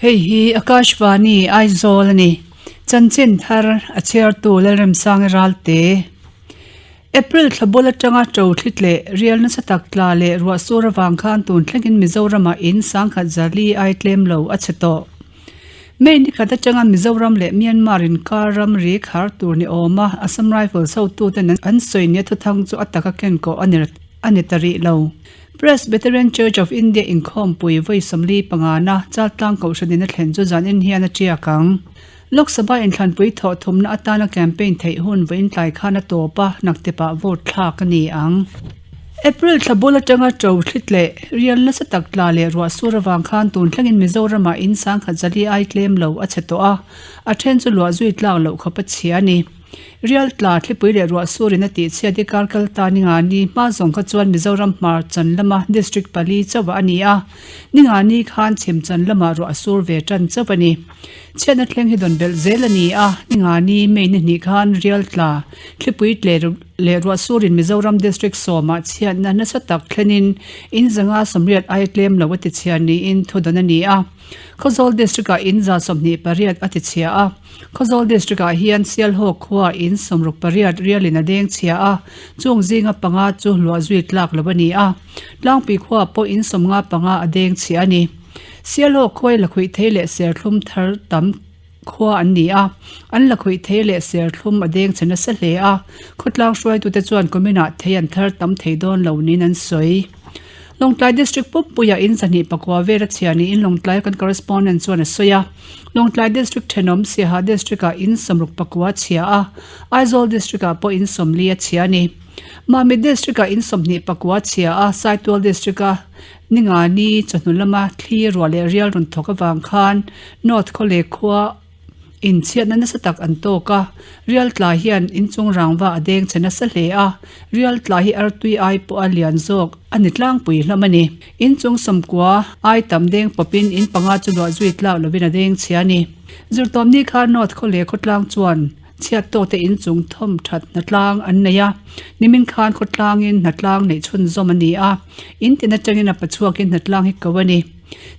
Hei hi Akashvani Aizawl a ni. Chanchin thar a chhiartu Lalremsangi Ralte. April thla bul atanga to thlit leh rial nasa tak tla leh ruah sur avang khan tun thlengin Mizoramah in sangkhat zali ai tlem lo a chhe tawh. May ni khat atanga Mizoram leh Myanmar inkar ramri khar tur ni awma Assam Rifles hotuten an sawi nia thuthang chu a taka kenkawh a ni ta rih lo. Presbyterian Church of India inkhawmpui vawi 45na Chaltlang Kohhranin a thlen chu zanin hian a tiak ang. Lok Sabha inthlanpui thawh thumna atana campaign theih hun vawiin tlai khan a tawp a, naktipah vote thlak a ni ang. April thla bul atanga to thlit leh rial nasa tak tla leh ruah sur avang khan tun thlengin Mizoramah in sangkhat zali ai tlem lo a chhe tawh a, a then chu luah zui tlak loh khawp a chhia a ni. Rial tla thlipui leh ruah surin a tih chhiat i kar kal ta Ningani hma zawng kha chuan Mizoram hmar chan lama district pali chauh a ni a, Ningani khan chhim chan lamah ruah a sur ve tan chauh a ni. Chhiatna thleng hi dawn belh zel a ni a, Ningani May ni hnih khan rial tla thlipui tle leh ruah surin Mizoram district sawmah chhiatna nasa tak thlenin in zanga sawmriat aia tlem lo a ti chhia niin thu dawn a ni a. Khawzawl District-ah in 28 a ti chhia a. Khawzawl District-ah hian Sialhawk khua in 68 rialin a deng chhia a, chung zinga panga chu hluah zui tlak lo a ni a. Tlangpui khua pawh in 55 a deng chhia a ni. Sialhawk khuai lakhuih thei leh serthlum thar tam khua an ni a, an lakhuih thei leh serthlum a deng chhe nasa hle a. Khawtlang hruaitute chuan kuminah thei an thar tam thei dawn lo niin an sawi. Lawngtlai District pumpuiah in 24 vel a chhia niin Lawngtlai kan correspondent chuan a sawi a. Lawngtlai District thenawm Siaha District-ah in 64 a chhia a, Aizawl District-ah pawh in 40 a chhia a ni. Mamit District-ah in 24 a chhia a, Saitual District-a Ningani chawhnu lama thli ruah leh rial rawn thawk avang khan North Khawle khua Inchhiatna nasa tak an tawk a, rial tla hian inchung rangva a deng chhe nasa hle a, rial tla hi artui ai pawh a lian zawk a ni tlangpui hlawm a ni. Inchung sawmkua ai tam deng pawpin in panga chu luah zui tlak lovin a deng chhia a ni. Zirtawmni kha North Khawle khawtlang chuan chhiat tawkte inchung thawm that hnatlang an nei a, nimin khan khawtlangin hnatlang neih chhunzawm a ni a, in tin atangin a pachhuakin hnatlang hi ko a ni.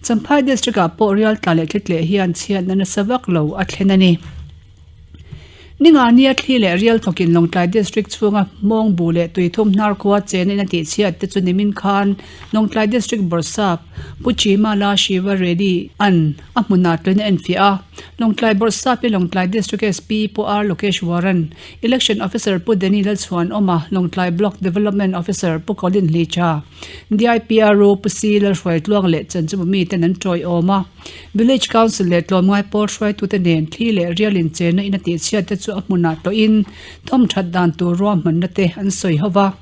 Champhai District ah pawh rial tla leh thlitleh hian chhiatna nasa vak lo a thlen a ni. Ningani a thli leh rial thawkin Lawngtlai District chhunga Hmawngbu leh Tuithum hnar khua chen in a tihchhiat te chu nimin khan Lawngtlai District Bawrhsap Pu Chimala Shiva Reddy an a hmunah tluin a enfiah a. Lawngtlai Bawrhsap hi Lawngtlai District SP Pu R Lokeshwaran, Election Officer Pu Danny Lalchhuanawma, Lawngtlai Block Development Officer Pu Colin Hlicha, DIPRO Pu Si Lalhruaitluang leh Chanchuma miten an tawiawm a, Village Council leh tlawmngai pawl hruaitute nen thli leh rial inchena in a tihchhiat te chu a hmunah tawhin thawm that dan tur ruahmanna te an sawi ho va.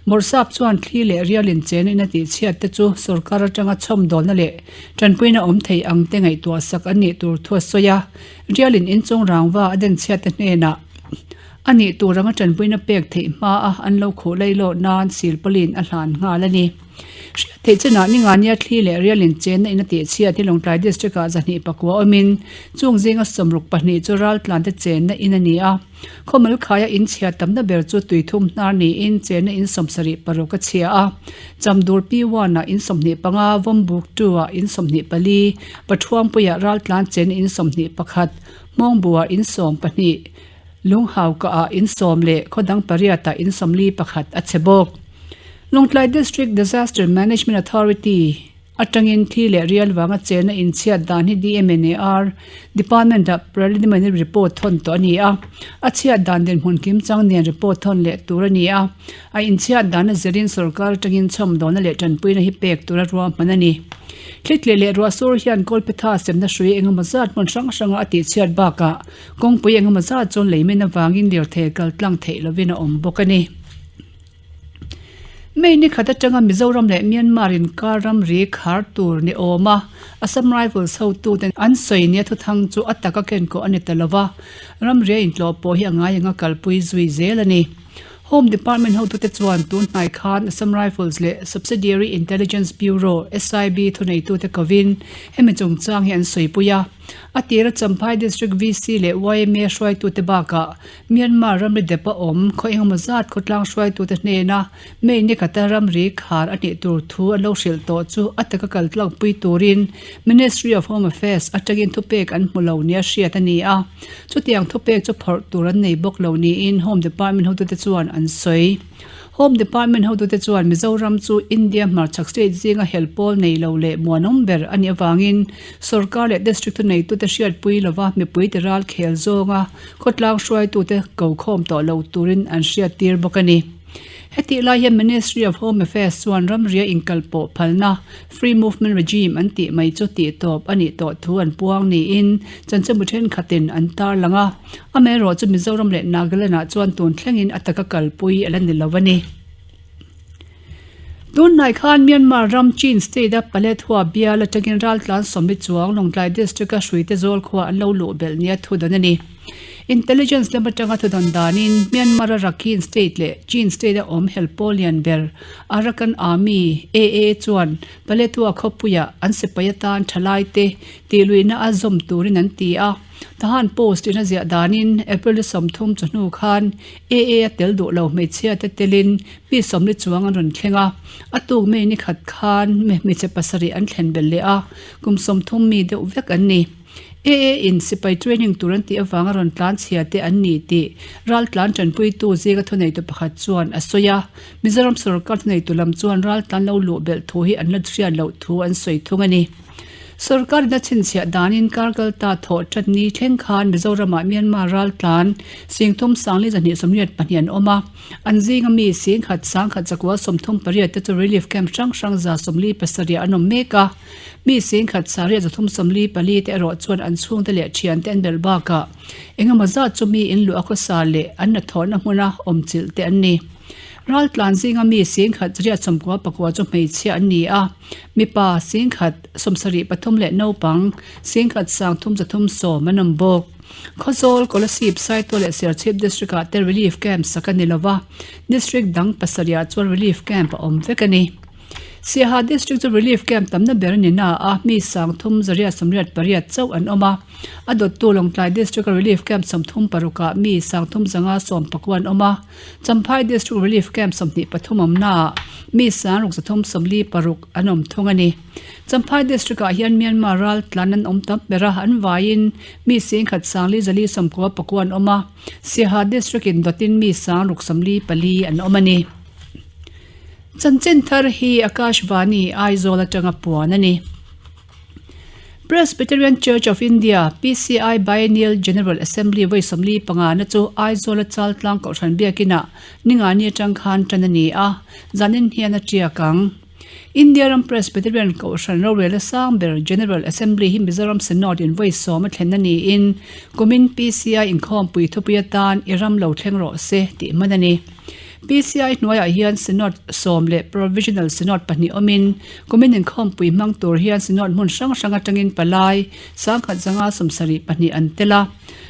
Bawrhsap chuan thli leh rial inchena in a tihchhiat te chu sorkar atanga chhawmdawlna leh tanpuina awm thei ang te ngaihtuah sak an nih tur thu a sawi a, rialin inchung rangva a denchhiat te hnenah A nih tur anga tanpuina pek theih hma a an lo khuh lai lawh nan silpawlin a hlan nghal a ni. Hriat theih chinah Ningania thli leh rial inchenna in a tih chhiat hi Lawngtlai District ah 209 awmin chung zinga 62 chu raltlante chenna in a ni a. Khawmal khaia in chhia tamna ber chu tuithum hnar niin chenna in 76 a chhia a. Chamdur P1 ah in 25, Vawmbuk 2 ah in 24, Pathuampuiah raltlan chenna in 21, Hmawngbuah in 12, Lunghauka ah in sawm leh khaw dang pariat ah in 41 a chhe bawk. Lawngtlai District Disaster Management Authority atangin thi leh rial vanga chena inchhiat dan hi DMNAR Department ah preliminary report thawn tawh a ni a. A chhiat dan dinhmun kim chang nen report thawn leh tur a ni a. A inchhiat dan a zirin sorkar atangin chhawmdawlna leh tanpuina hi pek tura ruahman a ni. Thlitleh leh ruahsur hian kawlphetha semna hrui engemaw zat hmun hrang hranga a tihchhiat bakah Kawngpui engemaw zat chuan leimin avangin lirthei kal tlang theih lovin a awm bawk a ni. May ni khat atanga Mizoram leh Myanmar inkar ramri khar tur ni awm a, Assam Rifles hotuten an sawi nia thuthang chu a taka kenkawh a ni ta lova, ramri a intlawh pawh hi a ngai anga kalpui zui zel a ni. Home Department hotute chuan tun hnai khan Assam Rifles leh Subsidiary Intelligence Bureau, SIB, thuneitute kovin hemi chungchang hi an sawipui a. A tira Champhai District VC leh yma hruaitute bakah Myanmar ramri dep a awm khaw engemaw zat khawtlang hruaitute hnena May ni khata ramri khar a nih tur thu an lo hrilh tawh chu a taka kal tlangpui turin Ministry of Home Affairs atangin thupek an hmu lo nia hriat a ni a. Chutiang thupek chu phawrh tur an nei bawk lo niin Home Department hotute chuan an sawi. Home Department hotute chuan Mizoram chu India hmarchhak state zinga hel pawl nei lo leh muanawm ber a nih avangin sorkar leh district thuneitute hriatpui lova mipuite ral khel zawnga khawtlang hruaitute ko khawm tawh lo turin an hriattir bawk a ni. Hetih lai hian Ministry of Home Affairs chuan ramria inkalpawh phalna, Free Movement Regime an tih mai chu tihtawp a nih tawh thu an puang niin chanchinbu thenkhatin an tarlang a. Amaherawh chu Mizoram leh Nagaland-ah chuan tun thlengin a taka kalpui a la ni lo a ni. Tunhnai khan Myanmar ram Chin State-a Paletwa bial atangin raltlan sawmli chuang Lawngtlai District-a Hruite Zawl khua an lo luh belh nia thu dawn a ni. Intelligence lam atanga thu dawn danin Myanmar-a Rakhine State leh Chin State-a awm hel pawl lian ber Arakan Army, AA, chuan Paletwa khawpuiah an sipai atan thalaite tihluihna a zawm turin an ti a. Tahan Post in a ziah danin April 30 chawhnu khan AA a tel duh lo hmeichhia te telin mi sawmli chuang an rawn thleng a, a tuk May ni khat khan hmeichhe pasarih an thlen belh leh a, kum 30 mi deuh vek an ni. AA in sipai training tur an tih avanga rawn tlan chhia te an ni tih raltlan tanpuitu zinga thuneitu pakhat chuan a sawi a, Mizoram sorkar thuneitu lam chuan raltlan lo luh belh thu hi an la hriat loh thu an sawi thung a ni. Sorkarin a chhinchhiah danin Karkal ta thawh ṭhat ni thleng khan Mizoramah Myanmar raltlan 30 0,224 an awm a, an zinga mi 10,000 1,138 te chu relief camp hrang hrang 147 an awm mek a, mi 10,000 354 te erawh chuan an chhungte leh ṭhiante an belh bakah engemaw zat chu mi in luh a khawsa leh an hnathawhna hmuna awmchilh te an ni. Raltlan zinga mi 10,000 94 chu hmeichhia an ni a. Mipa 10,000 73 leh naupang 10,000 3 310 an awm bawk. Khawzawl, Kolasib, Saitual leh Serchhip District ah te Relief Camp sak a ni lo va, District dang pasarih ah chuan Relief Camp a awm vek a ni. Siaha District chu Relief Camp tamna ber a ni na a, mi 3,188 chauh an awm a. A dawttu Lawngtlai District a Relief Camp 36 ah mi 3,119 an awm a. Champhai District Relief Camp 23 awmnaah mi 636 an awm thung a ni. Champhai District-ah hian Myanmar ral tlan an awm tam ber a, an vaiin mi 10,494 an awm a, Siaha District-in dawtin mi 644 an awm a ni. Chanchin thar hi Akashvani, Aizawl atanga puan a ni. Presbyterian Church of India, PCI, Biennial General Assembly vawi 45 na chu Aizawl-a Chaltlang Kohhran Biakinah Ningani atang khan tan a ni a, zanin hian a tiak ang. India ram Presbyterian Kohhran rorel a sang ber General Assembly hi Mizoram Synod in vawi sawm a thlen a niin kumin PCI inkhawmpui thupui atan i ram lo thleng rawh se tih hman a ni. PCI hnuaiah hian Synod sawm leh Provisional Synod pahnih awmin kumin inkhawmpui hmang tur hian Synod hmun hrang hrang atangin palai sangkhat zanga sawmsarih pahnih an tel a.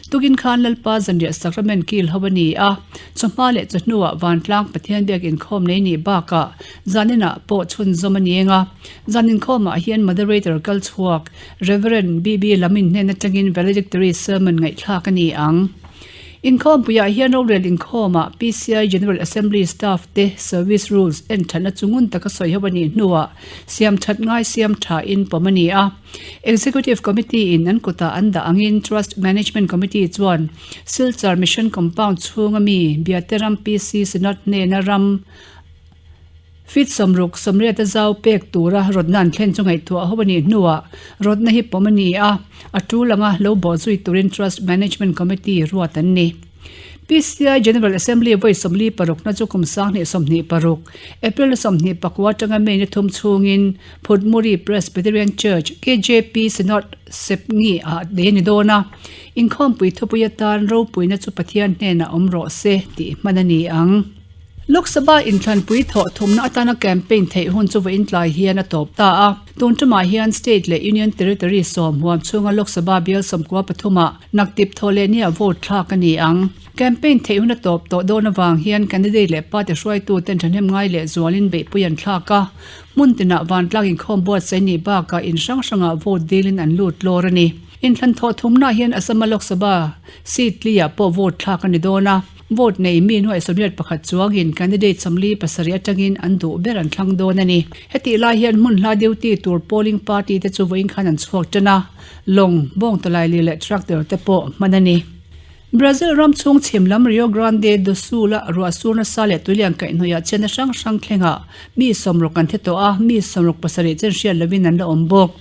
Tukin khan Lalpa zanriah Sacrament kil ho a ni a, chawhma leh chawhnuah Vantlang Pathian biak inkhawm nei nih bakah zaninah pawh chhunzawm a ni eng a. Zan inkhawmah hian Moderator kal chhuak Rev. BB Lamin hnen atangin Valedictory Sermon ngaihthlak a ni ang. Inkhawmpuiah hian rorel inkhawmah PCI General Assembly staff te service rules en thatna chu ngun taka sawi ho a nih hnuah siam that ngai siam thain pawm a ni a. Executive Committee in an kutah an dah angin Trust Management Committee chuan Silchar Mission Compound chhunga mi Biate ram PC Synod hnena ram Feet sawmruk sawmriat a zau pek tura rawtna an thlen chu ngaihtuah ho a nih hnuah rawtna hi pawm a ni a, a tul anga lo bawh zui turin Trust Management Committee ruat an ni. PCI General Assembly vawi 46 na chu kum 2026, April 24 atanga May ni thum chhungin Phutmuri Presbyterian Church, KJP Synod Sepngi ah nei a ni dawn a, inkhawmpui thupui atan ropuina chu Pathian hnenah awm rawh se tih hman a ni ang. Lok Sabha inthlanpui thawh thumna atana campaign theih hun chu vawiin tlai hian a tawp ta a. Tun tumah hian State leh Union Territory sawm huam chhunga Lok Sabha bial sawmkua pathumah naktip thawh leh nia vote thlak a ni ang. Campaign theih hun a tawp tawh dawn avang hian candidate leh party hruaituten thahnem ngai leh zualin beihpui an thlak a. Hmun tinah vantlang inkhawm buatsaih nih bakah in hrang hrangah vote dilin an lut lawr a ni. Inthlan thawh thumnaah hian Assam-a Lok Sabha seat li-ah pawh vote thlak a ni dawn a, vote nei mi nuaih 81 chuangin candidate 47 atangin an duh ber an thlang dawn a ni. Hetih lai hian hmun hla duty tur polling party te chu vawiin khan an chhuak tan a, lawng, bawngtawlaili leh tractor te pawh hman a ni. Brazil ram chhung chhim lam Rio Grande do Sul-a ruah sur nasa leh tuilian kaihhnawihah chhiatna hrang hrang thlengah mi 60 an thi tawh a, mi 67 chen hriat lovin an la awm bawk.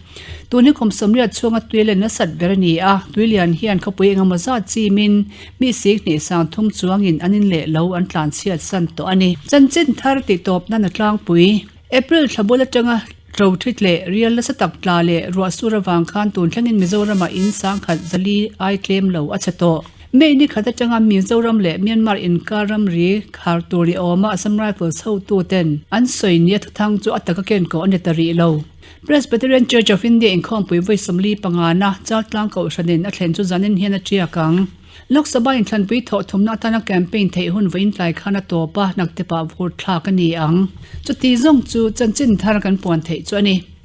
Tun hi kum 80 chhunga tuilian nasat ber a ni a, tuilian hian khawpui engemaw zat chimin mi 30 chuangin an in leh lo an tlanchhiat san tawh a ni. Chanchin thar tihtawp nan a tlangpui. April thla bul atanga ṭo ṭhit leh rial nasa tak tla leh ruah sur avang khan tun thlengin Mizoramah in 10,000 zali ai tlem lo a chhe tawh. May ni khat atanga Mizoram leh Myanmar inkar ramri khar tur ni awma Assam Rifles hotuten an sawi nia thuthang chu a taka ken koh a ni ta rih lo. Presbyterian Church of India inkhawmpui vawi 45na Chaltlang Kohhranin a thlen chu zanin hian a ṭiak ang. Lok Sabha inthlanpui thawh thumna atana campaign theih hun vawiin tlai khan a tawp a, naktepah vur thlak a ni ang. Chuti zawng chu chanchin thar kan puan theih chu a ni.